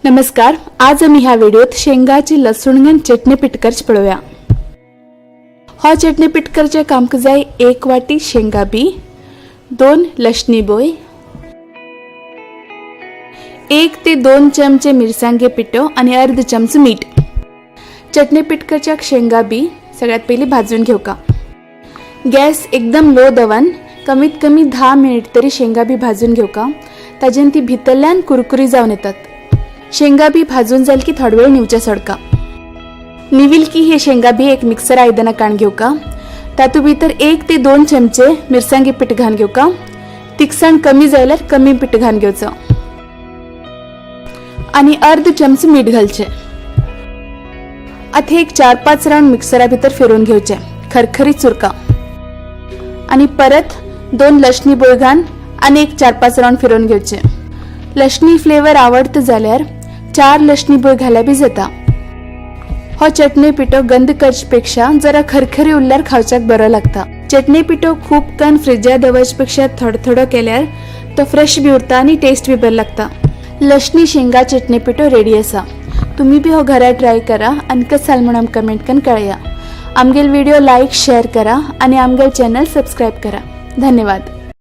नमस्कार, आज आमी ह्या व्हिडिओत शेंगाची लसूण चटणी पीठ करच पळोवया. हो चटणी पीठ करचे आमकां जाय 1 वाटी शेंगा बी, 2 लसणी बोय, 1 ते 2 चमचे मिरसांगे पिठो आणि अर्ध चमचे मीठ. चटणी पीठ करच्याक शेंगा बी सगळ्यात पयली भाजून घेवका. गॅस एकदम लो दवन कमीत कमी 10 मिनिट तरी शेंगा बी भाजून घेवका. ताजेन ती भितरल्यान कुरकुरी जावन येतात. शेंगा बी भाजून जाल की थोडो वेळ निवचे सोडका. निविल की हे शेंगा बी एक मिक्सर आयदनां काण घेवका. तातूंत भितर 1 ते 2 चमचे मिरसांगे पीठ घालून घेवका. तिखसाण कमी जाल्यार कमी पीठ घालून घेवचो आणि अर्ध चमचे मीठ घालचे. आता एक 4-5 राऊंड मिक्सरा भितर फिरून घेवचे, खरखरीत चुरका. आणि परत 2 लसणी बोय घालून आणि एक 4-5 राऊंड फिरून घेवचे. लसणी फ्लेवर आवडतं जाल्यार 4 लसणी बोय घाल्यार बी जाता. हो चटणी पिठो गंद करचे पेक्षा जरा खरखरी उरल्यार खावच्याक बरो लागता. चटणी पिठो खूब कन फ्रिजा दवरचे पेक्षा थोडो थोडो केल्यार तो फ्रेश बी उरता आनी टेस्ट बी बरो लागता. लसणी शेंगा चटणी पिठो रेडी आसा. तुम्ही बी हो घरा ट्राय करा आनी कस जालें म्हूण आमकां कमेंट करून कळया. आमगेल व्हिडिओ लायक, शेअर करा आनी आमगेल चॅनल सबस्क्रायब करा. धन्यवाद.